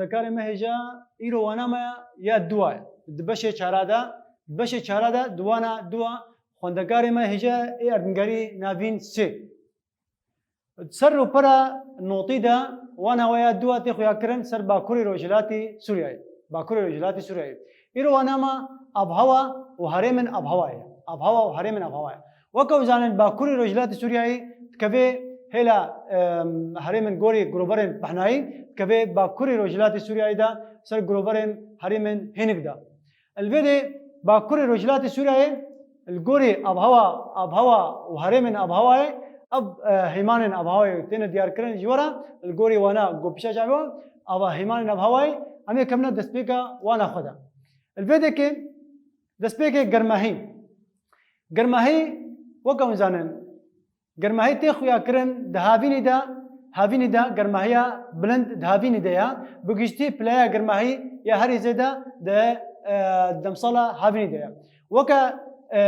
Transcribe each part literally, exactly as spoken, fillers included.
Xwendekarê me hêja îro wana me ya dua ye. Di beşê çara de, di beşê çara de di wana dua xwendekarê me hêja ê erdnîgarî navîn sê. Ser rûpera notî de wana we ya dua tê xuyakirin ser Bakurê Rojhilatî Sûriyeyê. Bakurê Rojhilatî Sûriyeyê. Îro wana me avhewa û herêmên avhewa ye. Avhewa û herêmên avhewa ye. Weke hûn zanin Bakurê Rojhilatî Sûriyeyê dikeve hêla, em, herêmên gorî giroverên pehnayî, dikeve Bakurê Rojhilatî Sûriyeyê de ser giroverên herêmên hênik de. Li vê de Bakurê Rojhilatê Sûriyeyê li gorî avhewa, avhewa û herêmên avhewayê ev, e, heymanên avhewayê têne diyarkirin ji we re li gorî wana ku pişa çavê wan ava heymanên avhewayê em ê kevine destpêka wana xwe de. Li vê dekê destpêkê germahî. Germahî weke hûn zanin, germahî tê xuyakirin di havînî de, havînî de germahiya bilind di havînî de ya. Bi giştî pileya germahî ya herî zêde di, e, demsala havînî de ya. Weke, e,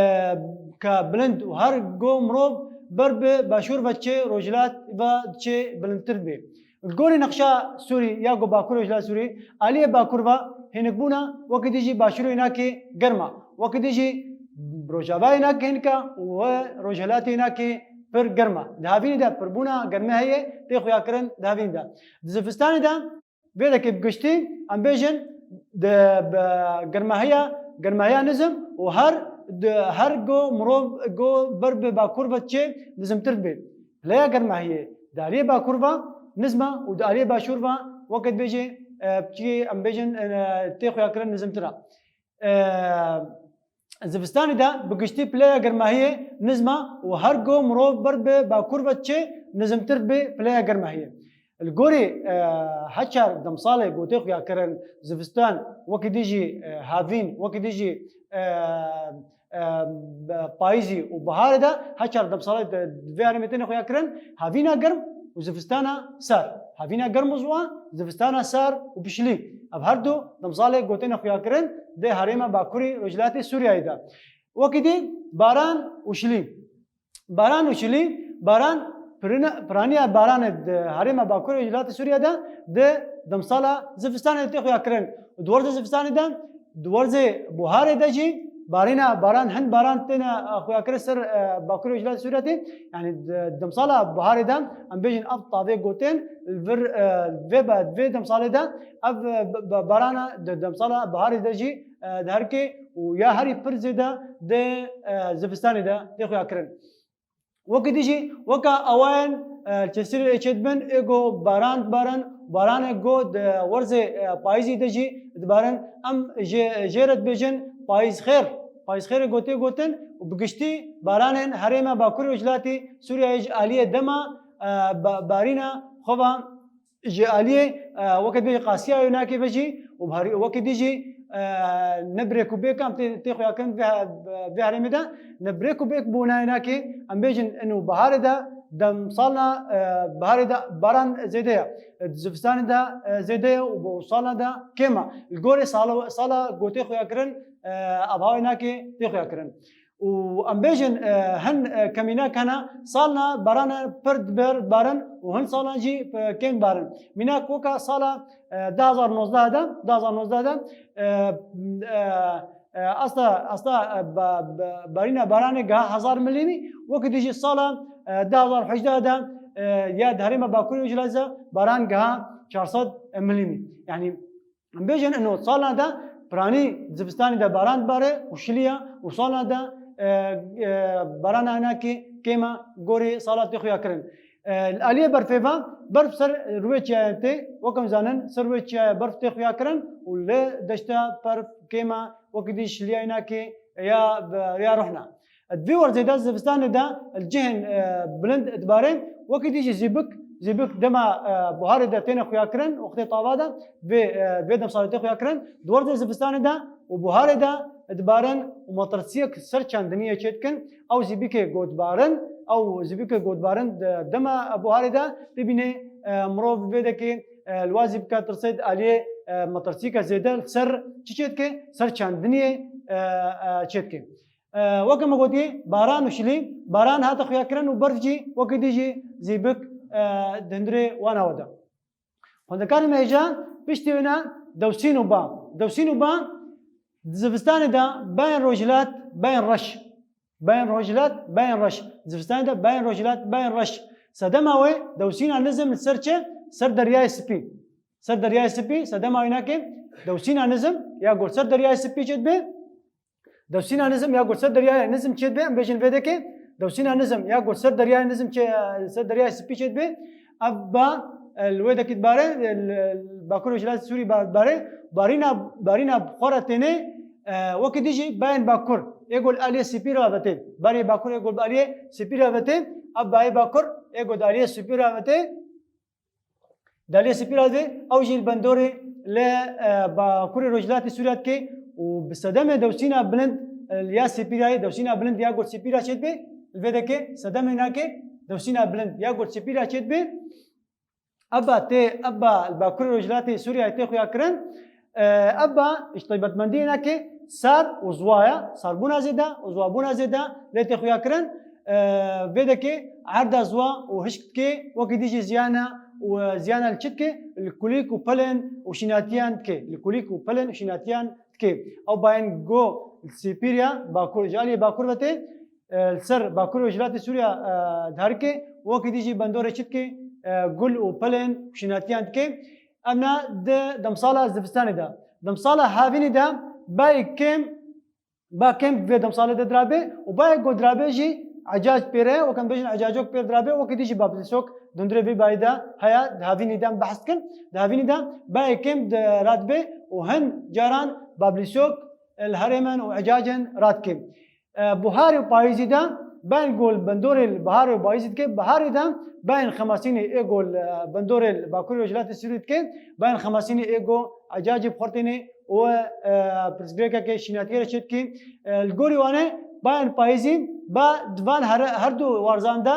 ke bilind û her go mirov ber bi başûr ve diçe rojhilat ve diçe bilindtir dibê. Li gorî nexşa Sûrî ya ku Bakur Rojhilat Sûrî, aliyê Bakur ve hênikbûna, wekî dî jî Başûrê wî nake germ a, wekî dî jî Rojava yê nake hênik a û we Rojhilatê nake pir germ a. Di havînî de pirbûna germê heye, tê xuyakirin di havînî de. Di zivistanê de vê dekê bi giştî em bêjin di, bi germahiya, germahiya nizim û her, di, her go mirov go ber bi Bakur ve diçe nizimtir dibe. Pileya germahiyê di aliyê Bakur ve nizm e û di aliyê Başûr ve weke dibêje, e, piçikê em bêjin, e, tê xuyakirin nizimtir e. E, zivistanê de bi giştî pileya germahiyê nizm e û her go mirov ber bi Bakur ve diçe nizimtir dibe pileya germahiyê. Li gorî, e, heçar demsalê ku tê xuyakirin zivistan, wekî dî jî, e, havîn, wekî dî jî, e, e, payîzî û biharê de heçar demsalê di vê herêmê têne xuyakirin, havîna germ û zivistana sar. Havîna germ û ziwan, zivistana sar û pişilî. Ev her du demsalê ku têne xuyakirin di herêma Bakurî Rojhilatê Sûriyeyê de. Wekî dî baran û şilî. Baran û şilî, baran pirina-, piraniya baranê di herêma Bakurê Rojhilatê Sûriye de di demsala zivistanê de tê xuyakirin. Di werzê zivistanê de, di werzê buharê de jî barîna baran, hin baran têne, e, xuyakirin ser, e, Bakurê Rojhilatê Sûriye de. Yanî di demsala buharê de, em bêjin ev tavê gotin, li vir, e, vê be-, vê demsalê de ev, e, b-, b-, barana di demsala buharê de jî, e, diherike û ya herî pir zêde di, e, zivistanê de tê xuyakirin. Wekî dî jî weke awayên, e, çêsirê ê çêdibin, ê go baran dibarin, baranê go di werzê, e, payîzî de jî dibarin. Em jê, jê re dibêjin payîzxêr. Payîzxêrê go tê gotin û bi giştî baranên herêma Bakurê Rojhilatî Sûriyeyê ji aliyê dema, e, ba-, barîna xwe ve ji aliyê, e, weke dibêje qasiya wê nake ve jî û bi herî-, weke dî jî, e, ne bi rêk û bêk em tê, tê xuyakirin vê he-, vê herêmê de ne bi rêk û bêk bûna wê nake, em bêjin ino biharê de demsalna, e, biharê de baran zêde ye. Di zivistanê de, e, zêde ye û bo salna de kêm e. Li gorê sala, sala ku tê xuyakirin, e, avhawê nake tê xuyakirin. Û em bêjin, e, hin, e, kemînek hene, salna barane pir diber barin û hin salan jî, e, kêm barin. Mînak weka sala, e, du hazar nozdeh de, du hazar nozdeh de, e, e, e, asta, asta, e, ba-, ba-, barîna baranê giha hezar milîmî, wekî dî jî sala, e, du hazar hejdeh de, e, ya di herêma Bakurê Rojhilatê baran giha çar sed milîmî. Yanî Em bêjin ino salna de piranî zivistanê de baran dibare û şiliya û salna de, e, e, barana hinekî kêm e gorî sala tê xuyakirin. E, li aliyê berfê ve berf ser rûyê çiyayê tê, weke em zanin ser rûyê çiyayê berf tê xuyakirin û li deşta berf kêm e wekî dî şiliya hinekî ya, ya ruhna. Di vê werzê de zivistanê de li cihên, e, bilind dibare, wekî dî jî zîbik, zîbik dema, e, buharê de têne xuyakirin, wextê tava de, vê, e, vê demsalê tê xuyakirin, di werzê zivistanê de û buharê de dibarin û metirsiyek ser çendiniyê çêdikin, ew zîbikê ku dibarin, ew zîbikê ku dibarin di dema buharê de, bibîne, e, mirov vê dekê, e, li wa zîbika tirsê di aliyê, e, metirsiyeke zêde li ser çi çêdike? Ser çendiniyê, e, e, çêdike. E, weke me gotî, baran û şilî, baran hate xuyakirin û berf jî wekî dî jî zîbik, e, di hundirê wana we de. Xwendekarê me hêja, Piştî wêna dewsîn û ba. Dewsîn û ba di zivistanê de bayên rojhilat, bayên reş. Bayên rojhilat, bayên reş. Zivistanê de bayên rojhilat, bayên reş. Sedema wê dewsîna nizm li ser çi? Ser Deryayê Spî. Ser Deryayê Spî, sedema wê nake dewsîna nizm ya ku li ser Deryayê Spî çêdibe. Dewsîna nizm ya ku li ser Deryayê Nizm çêdibe, em bêjin vê dekê. Dewsîna nizm ya ku li ser Deryayê Nizm çê-, ser Deryayê Spî çêdibe. Ev ba, e, li wê dekî dibare, e, li, li Bakur û Rojhilatê Sûrî ba-, dibare. Barîna, barîna bi xwe re têne, e, wekî dî jî bayên Bakur ê ku li aliyê Spî re vetê. Barê Bakur ê ku li aliyê Spî re vetê. Ev bayê Bakur ê ku li aliyê Spî re vetê. Daliyê Spî re dê, ew jî li bendorê li, e, Bakurê Rojhilatê Sûriya dike û bi sedemê dewsîna bilind, e, ya Spî re, dewsîna bilind ya ku li Spî re çêdibe, li vê dekê sedemê nake dewsîna bilind ya ku li Spî re çêdibe. Ev ba tê, ev ba li Bakurê Rojhilatê Sûriyeyê tê xuyakirin. E, ev ba ji taybetmendiyê nake sar û ziwa ye, sarbûna zêde û ziwabûna zêde lê tê xuyakirin. E, vê dekê erda ziwa û hişk dike, wekî dî jî ziyana û, e, ziyana li çi dike? Li kulîk û pelên û şînatiyan dike. Li kulîk û pelên û şînatiyan dike. Ew bayên go li Sipîriya Bakur, ji aliyê Bakur ve tê, e, li ser Bakurê Rojhilatê Sûriya, e, diherike, wekî dî jî bendorê çi dike? E, gul û pelên û şînatiyan dike. Em na di demsala zivistanê de. Demsala havînî de bayê kêm, ba kêm vê demsalê de dirabe û bayê ku dirabe jî ecac pê re, wek em bêjin ecacok pê dirabe, wekî dî jî bablîsok di hundirê vê bayê de heye, di havînî de em behs dikin. Di havînî de bayê kêm di radibe û hin caran bablîsok li herêmen û ecacên radike. E, buharê û payîzî de bayên ku li bendorê li biharê û payîzî dike, biharê de bayên Xemasînê ê ku li, e, bendorê li Bakurê Rojhilatê Sûrî dike, bayên Xemasînê ê ku ecacê bi xwe re têne û, e, pirsgirêkeke şînatiyê re çêdike. E, li gorî wan e bayên payîzî ba di van her, her du warzan de,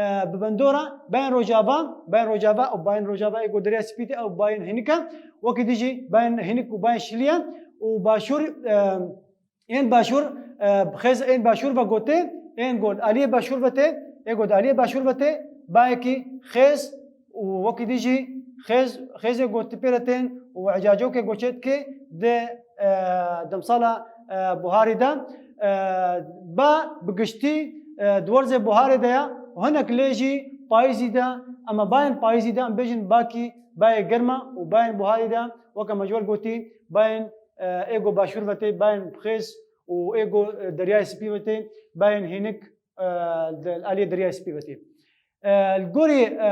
e, bi bendora bayên Rojava, bayên Rojava û bayên Rojava ê ku Derya Spî tê ew bayên Hênik e, wekî dî jî bayên Hênik û bayên Şilî ye û başûr, e, Ên başûr, e, bi xêz ên başûr ve gotê, ên got aliyê başûr ve tê, ê got aliyê başûr ve tê, bayekî xêz û wekî dî jî xêz, xêzê got pê re tên û ecacokê goçê dike di, e, demsala, e, buharî de, e, ba bi giştî, e, di werzê buharê de ya û hinek lê jî payîzî de, ema bayên payîzî de em bêjin bakî bayê germa û bayên buharî de weke me ji we gotî bayên e, ê ku başûr ve tê bayên bi xêz û ê ku, e, Deryayê Spî ve tê bayên hênik, e, di aliyê Deryayê Spî ve tê. E, li gorî, e,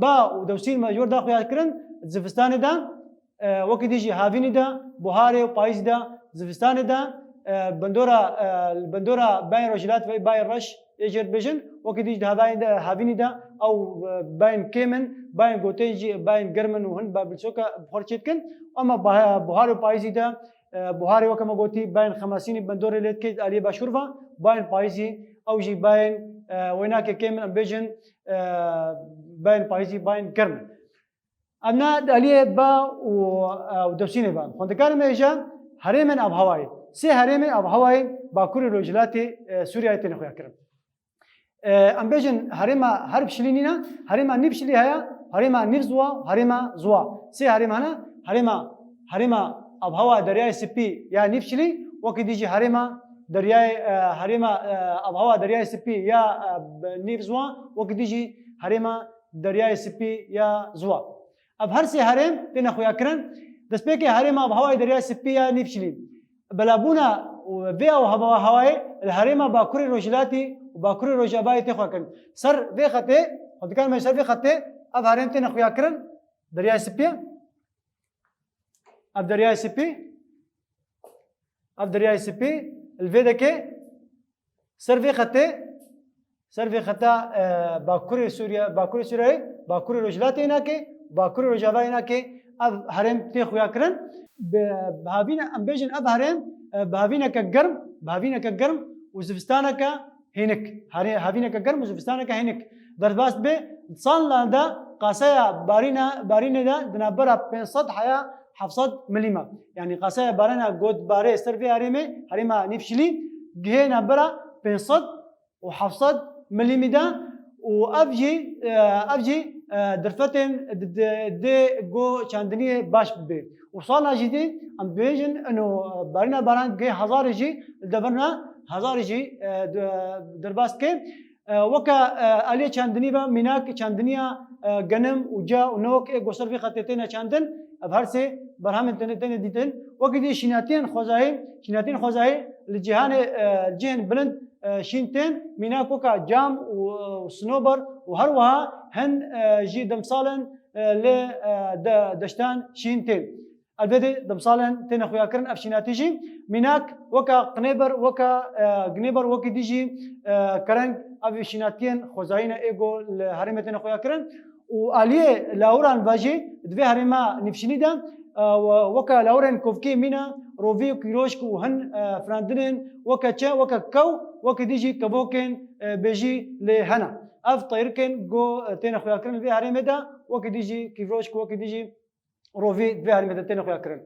ba û dewsîn me jor da xuya kirin, zivistanê de, e, wekî dî jî havînî de, buharê û payîzî de, zivistanê de, e, bendora, e, bendora bayên rojhilat ve bayê reş ê jêr dibêjin, wekî dî jî di havayê de, havînî de ew, e, bayên kêm in, bayên gotên jî bayên germ in û hin babilsoka bi xwe re çê dikin. Ama bah-, buhar û payîzî de, e, buharê weke me gotî bayên Xemasînî bendorê lê dike aliyê başûr ve, bayên payîzî ew jî bayên, e, wênakê kêm in, em bêjin, e, bayên payîzî bayên germ in. Em na di aliyê ba û, e, û dewsînê ba. Xwendekarê me hêja herêmên avhewayê. Sê herêmên avhewayê Bakurê Rojhilatê, e, Sûriyeyê têne xuyakirin. E, em bêjin herêma herb şilî nîne, herêma nîv şilî heye, herêma nîv ziwa, herêma ziwa. Sê herêm hene, herêma, herêma avhewa Deryayê Spî ya nîv şilî, wekî dî jî herêma Deryayê, e, herêma, e, avhewa Deryayê Spî ya, e, nîv ziwa, wekî dî jî herêma Deryayê Spî ya ziwa. Ev her sê herêm têne xuyakirin. Destpêkê herêma avhewayê Deryayê Spî ya nîvşilî. Belabûna vê avhewayê li herêma Bakurê Rojhilatî û Bakurê Rojavayê tê xuyakirin. Ser vê xetê, xwe dikar me ser vê xetê, ev herêm têne xuyakirin. Deryayê Spî. Ev Deryayê Spî. Ev Deryayê Spî li vê dekê ser vê xetê, ser vê xeta, e, Bakurê Sûriye, Bakurê Sûriyeyê, Bakurê Rojhilatê nake, Bakurê Rojavayê nake, ev herêm tê xuya kirin. Bi, bi havîne, em bêjin ev herêm, e, bi havîneke germ, bi havîneke germ û zivistaneke hênik. Herê-, havîneke germ û zivistaneke hênik. Derbas be, di salan de qaseya barîna, barînê de di navbera pênc sed heya heft sed milîme. Yanî qaseya barana got barê ser vê herêmê, herêma Nîvşilî, gihê navbera pênc sed û heft sed milîmî de û ev jî, e, ev jî e, derfetên di, di, dê go çandiniyê baş bibe. Û salna jî dê, em dibêjin, ino, e, barîna baran gê hezarê jî li deverna hezarê jî, e, di, derbas dike. E, weke, e, aliyê çandinî ve mînak çandiniya, e, genim û ca û nok ê go ser vê xetê têne çandin, ev her sê berhemên têne, têne dîtin. Wekî dî şînatiyên xwezayî, şînatiyên xwezayî li cîhanê, e, cihên bilind, e, şîn tên, mînak weke cam û, û sinober û her wiha hin, e, jî demsalên, e, lê, e, de, deştan şîn tên. Elbetê demsalên têne xuyakirin ev şînatî jî. Mînak weke qinêber, weke, e, ginêber, wekî dî jî, e, kereng ev şînatiyên xwezayî ne ê go li herêmê têne xuyakirin. Û aliyê lawiran ve jî di vê herêma nîvşînî de, e, we-, weke lawirên kovkê mîna rovî û kîroşk û hin, e, firandinên weke çe, weke kew, wekî dî jî kevokên, e, bêjî lê hene. Ev teyrikên go, e, têne xuyakirin li vê herêmê de, wekî dî jî kîroşk, wekî dî jî rovî di vê herêmê de têne xuyakirin.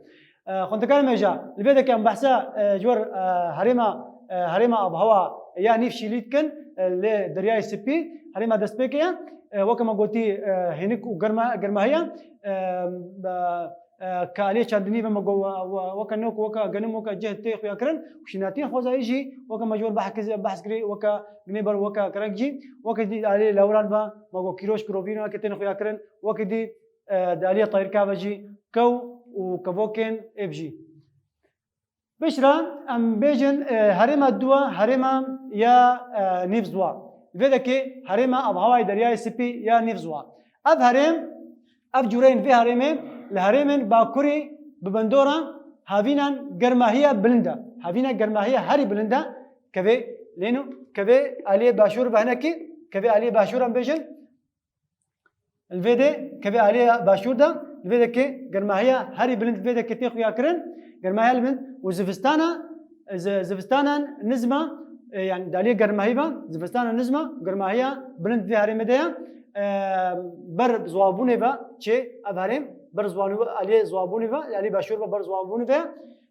E, xwendekarê me jî, li vê dekê em behsa, e, ji wir, e, herêma, e, herêma avhewa ya Nîvşîlî dikin, e, lê Deryayê Spî, herêma destpêkê ye. E, weke me gotî, e, hênik û germa-, germahiye, e, e, e, ke aliyê çandinî ve me got, we-, we-, weke nok, weke genim, weke cih tê xuyakirin. Û şînatiyên xwezayî jî, weke me ji wir behs kir-, behs kirî, weke ginêber, weke kerek jî, weke dî aliyê lawiran ve me got kîroşk û rovî ne ke têne xuyakirin, weke dî e, di aliyê teyrika ve jî kew û kevokên êv jî. Piştre em bêjin, e, herêma dû a, herêma ya, e, Nîvziwa. Vê dekê herêma avhewayê Deryayê Spî ya Nîvziwa. Ev herêm, ev cûreyên vê herêmê li herêmên bakurî bi bendora havînan germahiya bilind e. Havîna germahiya herî bilind e. Kevê lêno, kevê aliyê başûr ve hinekî, kevê aliyê başûr em bêjin. Li vê de kevê aliyê başûr de, li vê de ke germahiya herî bilind li vê de ke tê xuya kirin, germahiya bilind û zivistana, zi-, zivistanan nizma, e, yani di aliyê germahî ve, zivistana nizma, germahiya bilind vê herêmê de ye, e, ber ziwabûnê ve çê, ev herêm ber ziwanû-, aliyê ziwabûnê ve, aliyê başûr ve ber ziwabûnê ve,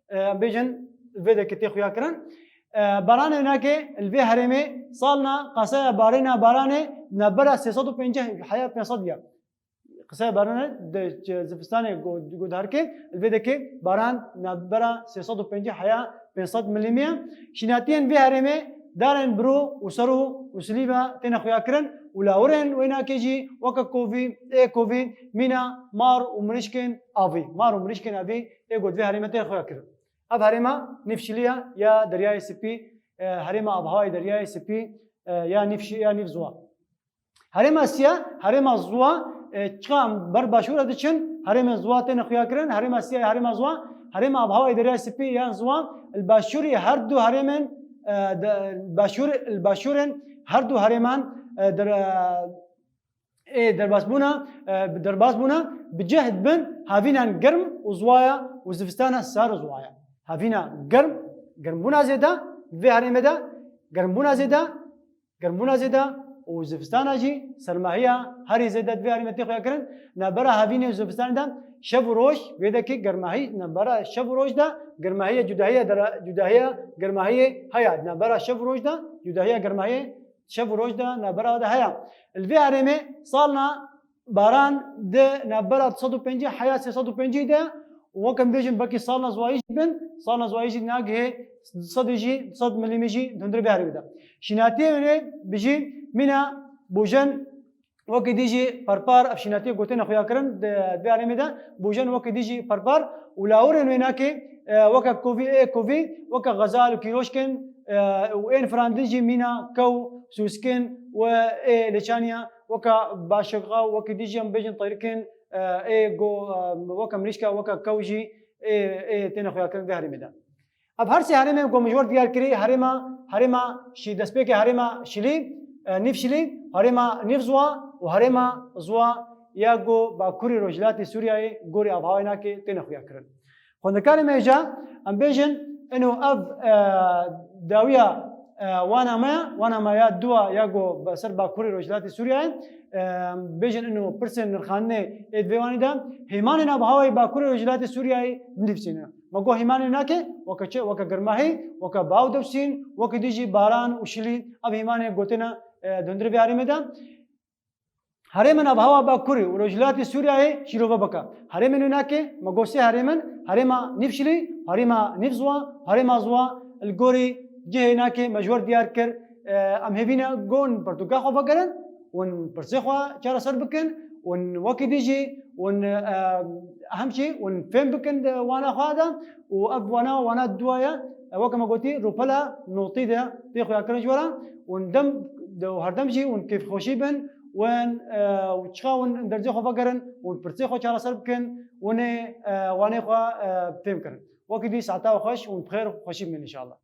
e, em bêjin vê de ke tê xuya kirin. E, baranê nake li vê herêmê salna qasaya barêna baranê navbera sê sed û pêncî heya pênc sed ya. Qasaya baranê di ç-, zivistanê go-, guhdarkê li vê dekê baran navbera sê sed û pêncî heya pênc sed milîmî ye. Şînatiyên vê herêmê darên biro û sero û silîva têne xuya kirin û lawirên wê nake jî weke kovî, ê kovî, mîna mar û mirîşkên avî. Mar û mirîşkên avî ê go di vê herêmê têne xuya kirin. Ev herêma Nîvşîlî ya, ya Deryayê Spî, e, herêma avhewayê Deryayê Spî, e, ya Nîvşî-, ya Nîvziwa. Herêma Siya, herêma Ziwa, e, çiqa em ber başûr re diçin, herêmên Ziwa têne xuya kirin, herêma Siya ya herêma Ziwa, herêma avhewayê Deryayê Spî yan Ziwa, li başûrê her du herêmên, e, de, başûr, li başûrên her du herêman, e, der-, e, ê derbasbûna, e, bi derbasbûna bi cih dibin havînan germ û ziwaya û zivistana sar û ziwaya. Havîna germ, germbûna zêde, vê herêmê de germbûna zêde, germbûna zêde û zivistana jî sermahiya herî zêde di vê herêmê tê xuya kirin. Navbera havînê û zivistanê de şev û roj, vê dekê germahî, navbera şev û roj de germahiya cudahiya dera-, cudahiya germahiyê heye. Navbera şev û roj de cudahiya germahiyê şev û roj de navbera de heye. Li vê herêmê salna baran di navbera du sed û pêncî heya sê sed û pêncî de û weke em bêjin belkî salna ziwayî jî bin, salna ziwayî jî nagihê du sedê jî, du sed milîmî jî di hundirê vê herêmê de. Şînatiyê wê bijî mîna bojen wekî dî jî parpar ev şînatiyê gotêne xuya kirin di, di vê herêmê de bojen wekî dî jî parpar û lawirên wê nakê, e, weke kovî, ê kovî, weke xezal û kîroşkên, e, û ên firandin jî mîna kew, sûskên û ê lêçaniya weke başiqa û wekî dî jî em bêjin teyrikên, e, ê go, e, weke mirîşka, weke kew jî ê, ê têne xuyakirin vê herêmê de. Ev her sê herêmên ku min ji we re diyar kirî, herêma, herêma Şî-, destpêkê herêma Şilî, e, Nîvşilî, herêma Nîvziwa û herêma Ziwa ya ku bakurê rojhilatê Sûriyeyê gorî avhewayê nakê têne xuya kirin. Xwendekarê me hêja, em bêjin, ino ev, e, dawiya, e, wana me ya, wana me ya dua ya ku be-, ser bakurê rojhilatê Sûriyeyê, e, bêjin ino pirsên nirxandinê ê di vê wanî de, hêmanên avhewayê bakurê rojhilatê Sûriyeyê binivîsîne. Me got hêmanê nake, weke çi, weke germahî, weke baw dewsîn, weke dî jî baran û şilî, ev hêmanê gotêne, e, di hundirê vê herêmê de. Herêmên avhewa Bakurê û Rojhilatê Sûriyeyê şîrove bike. Herêmên wê nake, me got sê herêmin, herêma Nîvşilî, herêma Nîvzwa, herêma Zwa, li gorî cihê nake me ji we re diyar kir. E, em hêvî ne ku hûn pirtûka xwe vegerin, hûn pirsê xwe çareser bikin, hûn wekî dî jî hûn, e, hem jî hûn fêm bikin di wana xwe de û ev wana, wana dua ye. E, weke me gotî, rûpela notî de tê xuyakirin ji we re. Hûn dem, de, herdem jî hûn kêfxweşî bin, hûn, e, çiqa hûn derzê xwe vegerin, hûn pirsê xwe çareser bikin, hûn ê, e, wanê xwe, e, fêm kirin. Wekî dî saeta we xweş, hûn bi xêr xweşî bin înşallah.